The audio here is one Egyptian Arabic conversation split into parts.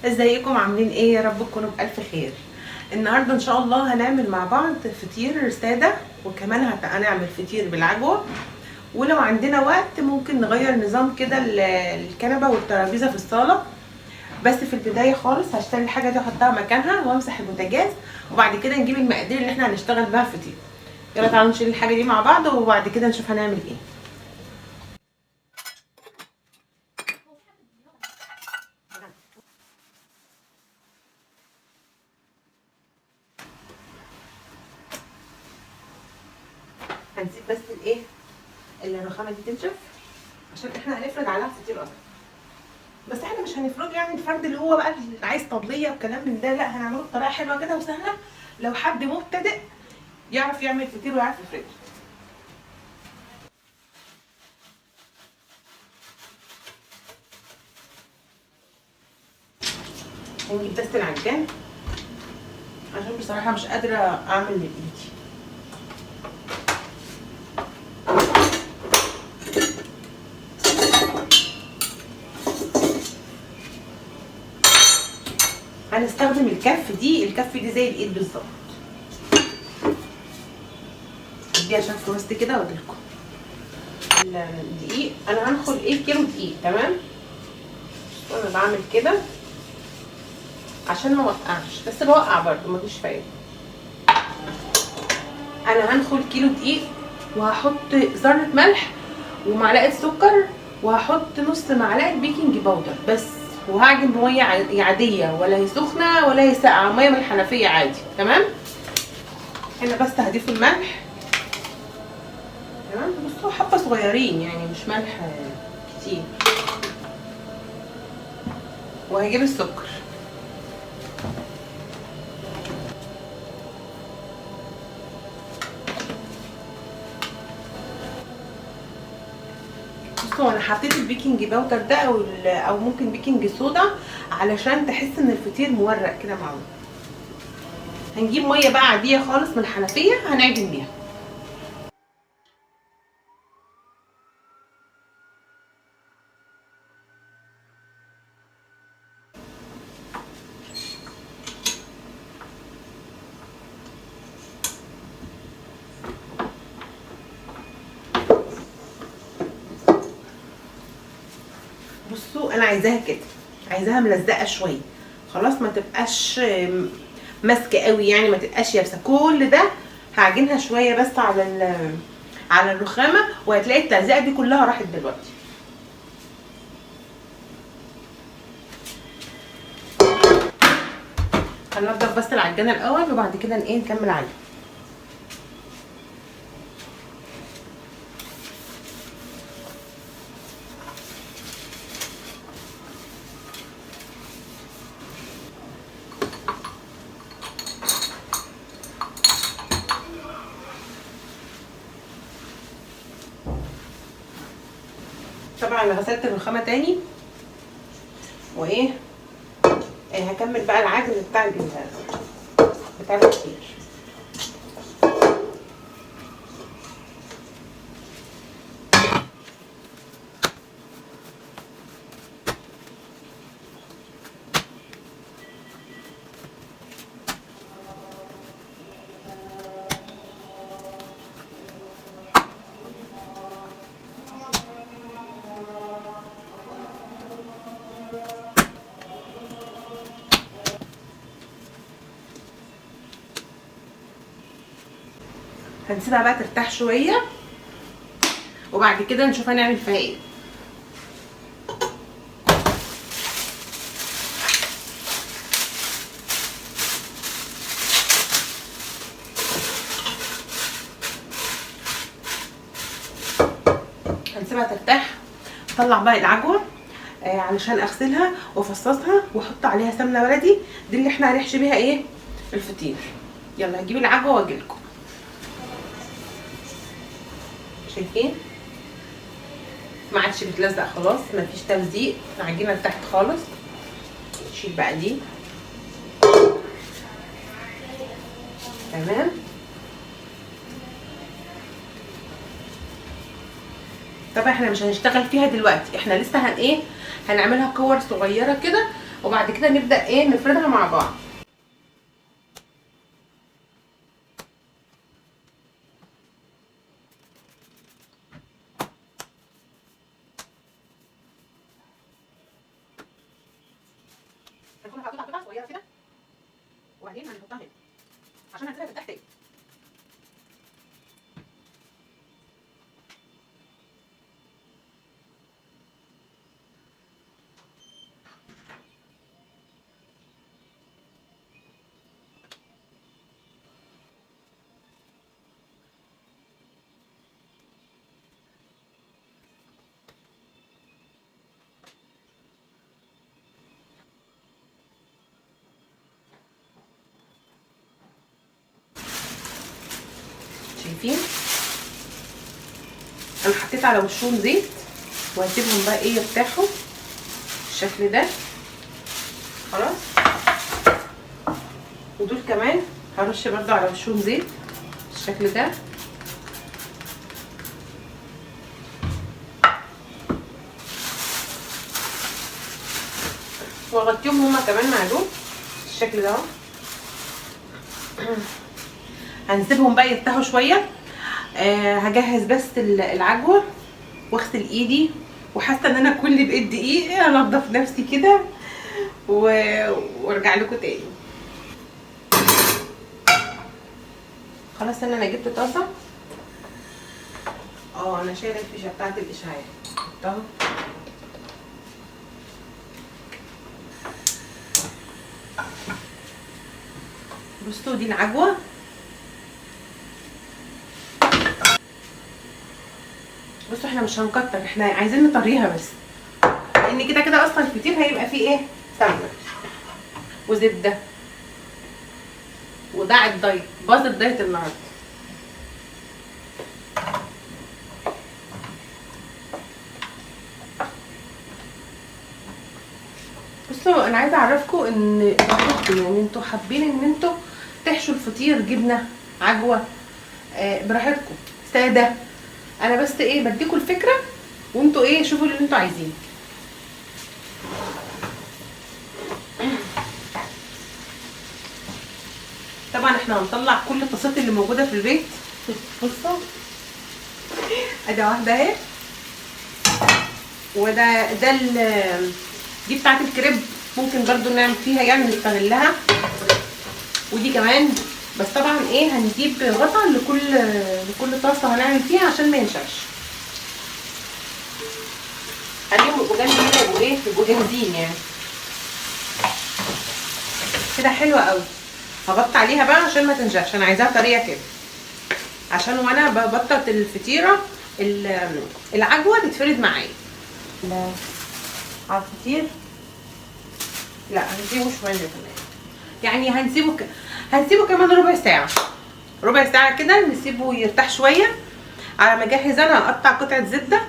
ازيكم عاملين ايه؟ يا رب تكونوا بالف خير. النهارده ان شاء الله هنعمل مع بعض فطير ساده، وكمان هنعمل فطير بالعجوه، ولو عندنا وقت ممكن نغير نظام كده الكنبة والترابيزه في الصاله. بس في البداية خالص هشتري الحاجة دي احطها مكانها وامسح البوتاجاز، وبعد كده نجيب المقادير اللي احنا هنشتغل بيها الفطير. يلا تعالوا نشيل الحاجة دي مع بعض وبعد كده نشوف هنعمل ايه. هنسيب بس الايه الرخامه دي تنشف عشان احنا هنفرد عليها الفطير اصلا، بس احنا مش هنفرد يعني الفرد اللي هو بقى اللي عايز طبليه وكلام من ده، لا هنعمله بطريقة حلوة كده وسهلة، لو حد مبتدئ يعرف يعمل فطير ويعرف يفرده. هنجيب بس العجان عشان بصراحة مش قادرة اعمل من ايدي. هنستخدم الكف دي، الكف دي زي الايد بالظبط، دي عشان في وسط كده واجيلكم الدقيق. انا هنخل ايه كيلو دقيق، تمام؟ وانا بعمل كده عشان ما اوقعش، بس بوقع برده مفيش فايده. انا هنخل كيلو دقيق وهحط ذره ملح ومعلقة سكر، وهحط نص معلقه baking powder بس، وهعجن بميه عادية، ولا هي سخنة ولا هي ساقعه، مية من الحنفية عادي، تمام؟ هنا بس هضيف الملح، تمام؟ بصوا حبه صغيرين يعني مش ملح كتير. وهجيب السكر، بصوا انا حطيت ال baking powder ده او ممكن baking soda علشان تحس ان الفطير مورق كده معانا. هنجيب مية بقى عادية خالص من الحنفية هنعجن بيها. بصوا انا عايزاها كده، عايزاها ملزقه شوية، خلاص ما تبقاش ماسكه قوي يعني، ما تبقاش يابسة. كل ده هعجنها شوية بس على الرخامه، وهتلاقي التلزيقه دي كلها راحت دلوقتي. هننضف بس العجانه الاول وبعد كده ايه نكمل عليها. طبعا انا غسلت الرخامه تاني، وايه هكمل بقى العجن بتاع الفطير. هنسيبها بقى ترتاح شوية وبعد كده نشوف هنعمل فيها ايه. هنسيبها ترتاح، اطلع بقى العجوه علشان اغسلها وافصصها واحط عليها سمنه بلدي، دي اللي احنا هنحشي بيها ايه الفطير. يلا هجيب العجوه واجيلكم. شايفين ما عادش بتلزق خلاص، مفيش تلزيق، العجينة لتحت خالص. نشيل بقى دي، تمام. طبعا احنا مش هنشتغل فيها دلوقتي، احنا لسه هن ايه هنعملها كور صغيرة كده وبعد كده نبدا ايه نفردها مع بعض. هناخدها قطعه صغيرة كده وبعدين هنحطها هنا عشان هنسيبها ترتاح تاني. شايفين انا حطيت على وشهم زيت وهسيبهم بقى ايه يرتاحوا بالشكل ده خلاص. ودول كمان هرش برضو على وشهم زيت بالشكل ده. واغطيهم هما كمان مع دول بالشكل ده اهو. هنسيبهم بقى يرتاحوا شوية. هجهز بس العجوه واغسل ايدي، وحاسه ان انا كل بقيت دقيق انضف نفسي كده وارجع لكم تاني. خلاص انا جبت طاسه، انا شايله الفيشه بتاعت الاشعاع احطها. بصوا دي العجوه. بصوا احنا مش هنكتر، احنا عايزين نطريها بس، لان كده كده اصلا الفطير هيبقى فيه ايه سمنه وزبده، وده ال diet، باظ ال diet النهارده. بصوا انا عايزه اعرفكم ان براحتكم، يعني انتوا حابين ان انتوا تحشوا الفطير جبنه عجوه براحتكم ساده، انا بس ايه بديكم الفكرة وانتوا ايه شوفوا اللي انتوا عايزينه. طبعا احنا هنطلع كل الطاسات اللي موجودة في البيت. بصوا ادي واحدة اهي، وده ده دي بتاعه الكريب، ممكن برضو نعمل فيها يعني نستغلها، ودي كمان. بس طبعا ايه هنجيب غطا لكل طاسه هنعمل فيها عشان ما ينشفش. خليهم يبقوا جنبي كده، يبقوا ايه يبقوا جاهزين يعني كده. حلوة قوي. هغطي عليها بقى عشان ما تنشفش، انا عايزاها طرية كده عشان وانا ببطط الفطيره العجوه تتفرد معايا على الفطير. لا هنسيبه شوية كمان، يعني هنسيبه كمان ربع ساعة، ربع ساعة كده نسيبه يرتاح شوية. على ما اجهز انا هقطع قطعه زبدة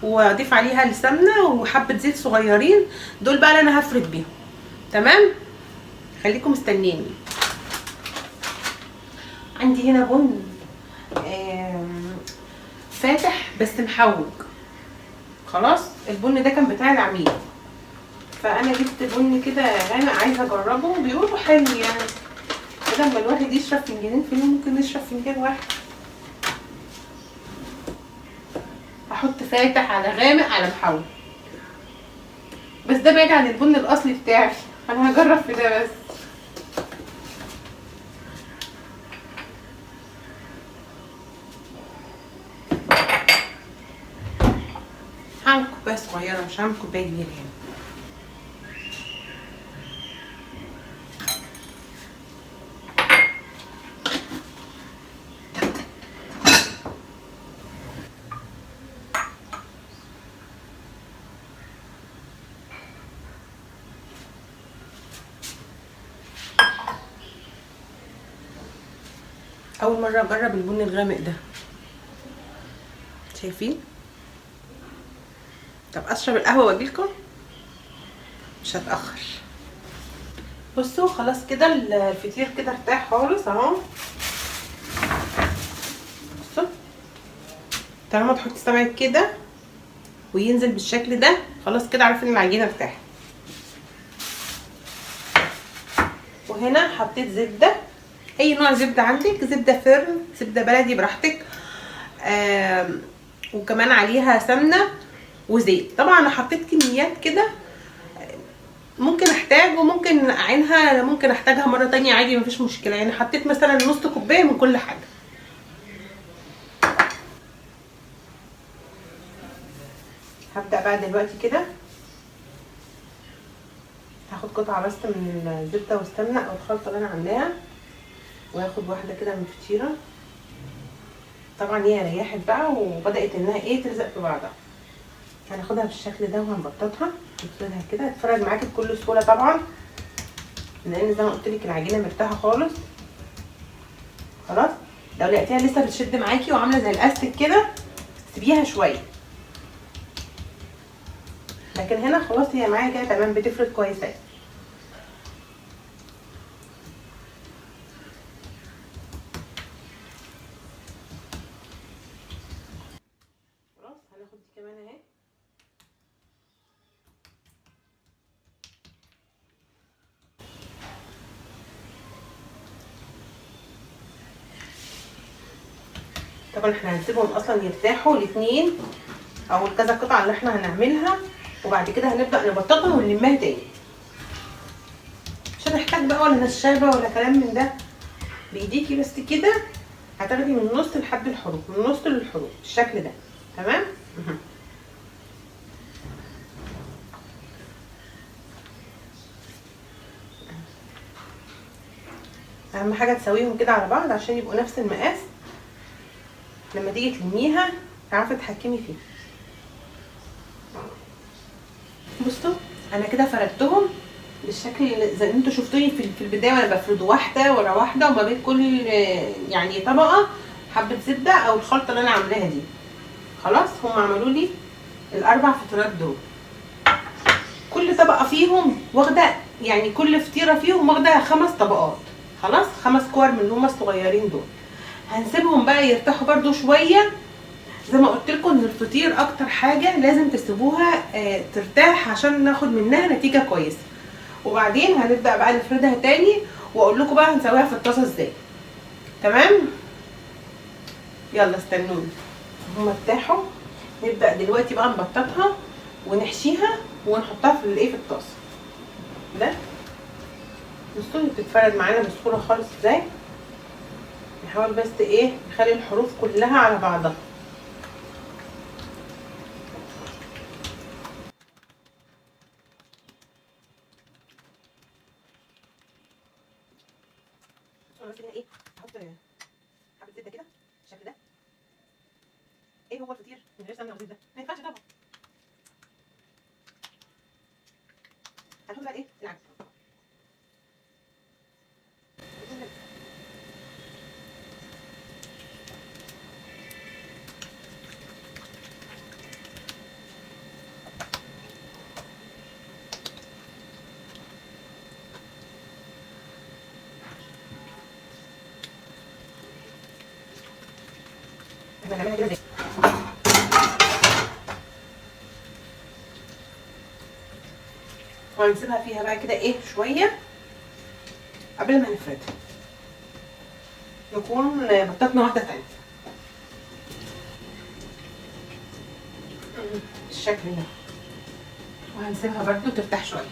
واضيف عليها السمنة وحبه زيت صغيرين، دول بقى اللي انا هفرد بيهم. تمام، خليكم مستنيني. عندي هنا بن فاتح بس محوج. خلاص البن ده كان بتاع العميل، فانا جبت بن كده غامق عايزه اجربه، بيقولوا حلو يعني، بدل ما الواحد يشرب فنجانين في اليوم ممكن يشرب فنجان واحد. هحط فاتح على غامق على محوج، بس ده بعيد عن البن الاصلي بتاعي، انا هجرب في ده بس. هعمل كوباية صغيرة، مش هعمل كوباية كبيرة يعني. اول مرة اجرب البن الغامق ده، شايفين؟ طب اشرب القهوة واجيلكم، مش هتاخر. بصوا خلاص كده الفطير كده ارتاح خالص اهو. بصوا طالما تحطي صبعك كده وينزل بالشكل ده، خلاص كده عارفين ان العجينة ارتاحت. وهنا حطيت زبدة، اي نوع زبدة عندك، زبدة فرن، زبدة بلدي براحتك. وكمان عليها سمنه وزيت. طبعا انا حطيت كميات كده ممكن احتاج وممكن اعينها، ممكن احتاجها مرة تانية عادي مفيش مشكلة. يعني حطيت مثلا نص كوباية من كل حاجة. هبدا بقى دلوقتي كده، هاخد قطعه بس من الزبدة والسمنه او الخلطة اللي انا عاملاها، واخد واحدة كده من الفطيره. طبعا هي ريحت بقى وبدات انها ايه تلزق في بعضها. هناخدها بالشكل ده وهنبططها نفردها كده، هتفرد معاكي بكل سهولة طبعا، لان زي ما قلت لك العجينة مرتاحة خالص. خلاص لو لقيتيها لسه بتشد معاكي وعامله زي الاستيك كده سيبيها شوية، لكن هنا خلاص هي معايا كده تمام، بتفرد كويس اهي. خلاص هناخد دي كمان اهي. طبعا احنا هنسيبهم اصلا يرتاحوا الاثنين او كذا قطعه اللي احنا هنعملها، وبعد كده هنبدا نبططها ونلمها تاني. مش هنحتاج بقى ولا نشابه ولا كلام من ده، بايديكي بس كده هتاخدي من النص لحد الحروف، من النص للحروف بالشكل ده. تمام. اهم حاجة تسويهم كده على بعض عشان يبقوا نفس المقاس، لما تيجي تلميها تعرفي تتحكمي فيه. بصوا انا كده فردتهم بالشكل اللي زي انتوا شفتوني في البداية وانا بفرد واحدة ورا واحدة، وما بين كل يعني طبقه حبه زبدة او الخلطة اللي انا عاملاها دي. خلاص هم عملوا لي الاربع فطيرات دول، كل طبقه فيهم واخده يعني كل فطيره فيهم واخده 5 طبقات. خلاص 5 كور من اللي هم الصغيرين دول. هنسيبهم بقى يرتاحوا برده شوية. زي ما قلت لكم ان الفطير اكتر حاجة لازم تسيبوها ترتاح عشان ناخد منها نتيجة كويسة. وبعدين هنبدا بقى نفردها تاني واقول لكم بقى هنسويها في الطاسه ازاي. تمام، يلا استنوني هما ارتاحوا. نبدا دلوقتي بقى نبططها ونحشيها ونحطها في الايه في الطاسه. ده بصوا بتتفرد معانا بسهولة خالص ازاي. نحاول بس ايه نخلي الحروف كلها على بعضها. بس هنا ايه هحط حبه زبدة كده بالشكل ده. ايه هو الفطير من غير سمنه وزبده؟ ما ينفعش طبعا. هنحط بقى ايه العجين. احنا هنعملها كده ازاي؟ وهنسيبها فيها بقى كده ايه شوية قبل ما نفردها، نكون بططنا واحدة تانية بالشكل ده، وهنسيبها برده ترتاح شوية.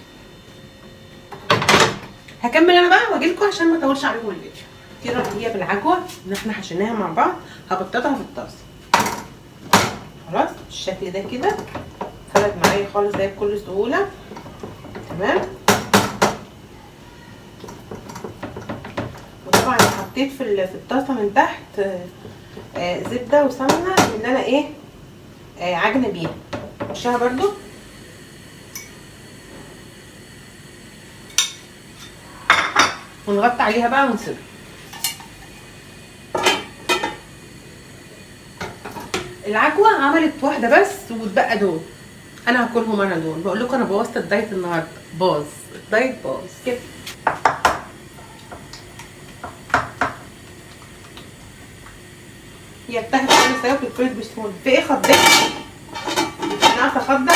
هكمل انا بقى واجيلكم عشان ما اطولش عليكم الفيديو. الفطيره اللي هي بالعجوه اللي احنا حشيناها مع بعض هبططها في الطاسه. خلاص بالشكل ده كده فرد معايا خالص زي بكل سهولة. تمام. وطبعا حطيت في الطاسه من تحت زبدة وسمنه ان انا ايه عجنه بيها وشها برده. ونغطي عليها بقى ونسيبها. العجوه عملت واحدة بس واتبقى دول، انا هاكلهم انا دول. بقول لكم انا بوظت ال diet النهارده، باظ ال diet باظ كده. هي ارتاحت خالص اهي وبتتفرد بسهولة. في ايه خضتك؟ ناقصه خضه.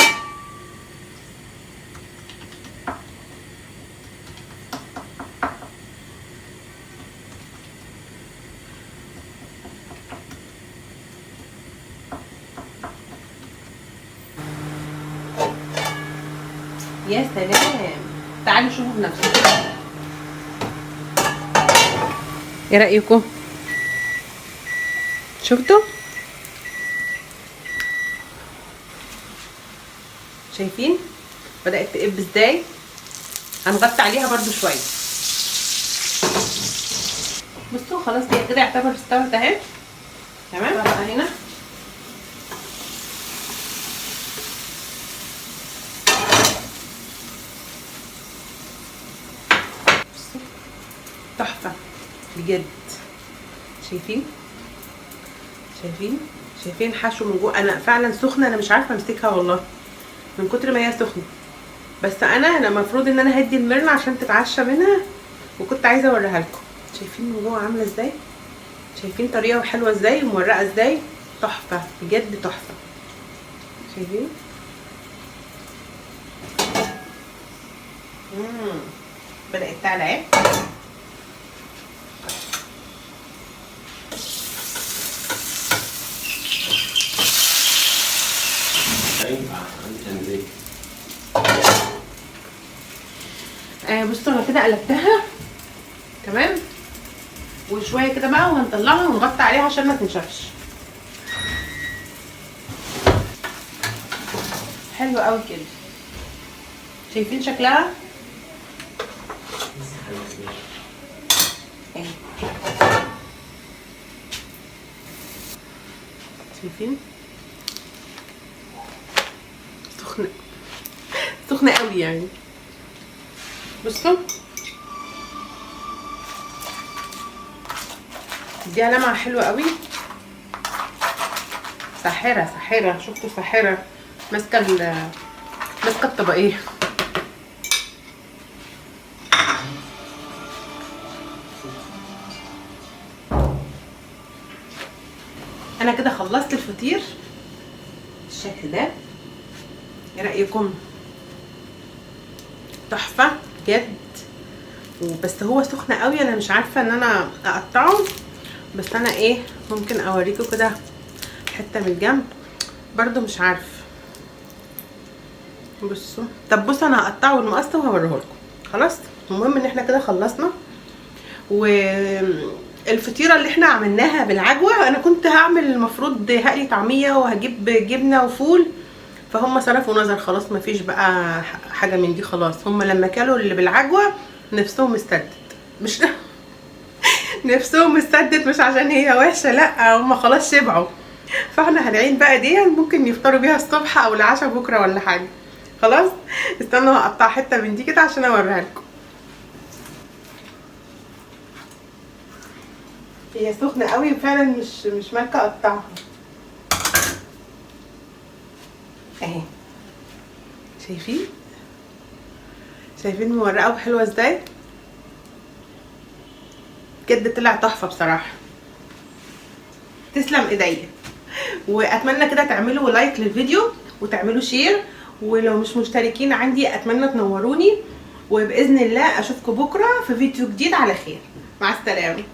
يا سلام، تعالوا شوفوا بنفسكم. ايه رايكم؟ شفتوا؟ شايفين بدأت تقب ازاي؟ هنغطي عليها برده شوية. بصوا خلاص هي كده يعتبر استوت اهي. تمام بقى هنا بصوا تحفة بجد. شايفين شايفين شايفين حشو من جوه. انا فعلا سخنة، انا مش عارفه امسكها والله من كتر ما هي سخنة، بس انا المفروض ان انا هدي المرنه عشان تتعشى منها، وكنت عايزه اوريها لكم. شايفين من جوه عامله ازاي؟ شايفين طريقه وحلوه ازاي ومورقه ازاي؟ تحفة بجد تحفة. شايفين؟ بدات تعلى اهي. بصوا انا كده قلبتها تمام، وشوية كده بقى وهنطلعها ونغطي عليها عشان ما تنشفش. حلو قوي كده. شايفين شكلها؟ اهي شايفين؟ سخنة سخنة قوي يعني. بصوا دي لمعة حلوة قوي، ساحرة ساحرة. شفتوا ساحرة ماسكه ماسكه الطبقيه. انا كده خلصت الفطير بالشكل ده. ايه رايكم؟ تحفة بجد. وبس هو سخن قوي، انا مش عارفه ان انا اقطعه، بس انا ايه ممكن اوريكم كده حتة من الجنب برضو، مش عارفه. بصوا طب بصوا انا هقطعه بالمقص وهوريه لكم. خلاص المهم ان احنا كده خلصنا. والفطيره اللي احنا عملناها بالعجوه، انا كنت هعمل المفروض هقلي طعميه وهجيب جبنه وفول، فهم صرفوا نظر خلاص مفيش بقى حاجة من دي خلاص. هم لما كلوا اللي بالعجوه نفسهم استدت، مش نفسهم استدت مش عشان هي وحشة، لا هم خلاص شبعوا. فاحنا هنعين بقى دي ممكن يفطروا بيها الصبح او العشاء بكره ولا حاجة. خلاص استنوا هقطع حتة من دي كده عشان اوريها لكم. هي سخنة قوي فعلا، مش مالكه اقطعها اهي. شايفين؟ شايفين مورقه وحلوه ازاي؟ بجد طلع تحفة بصراحة. تسلم ايديا. واتمنى كده تعملوا like للفيديو وتعملوا share، ولو مش مشتركين عندي اتمنى تنوروني، وباذن الله اشوفكم بكره في فيديو جديد على خير. مع السلامة.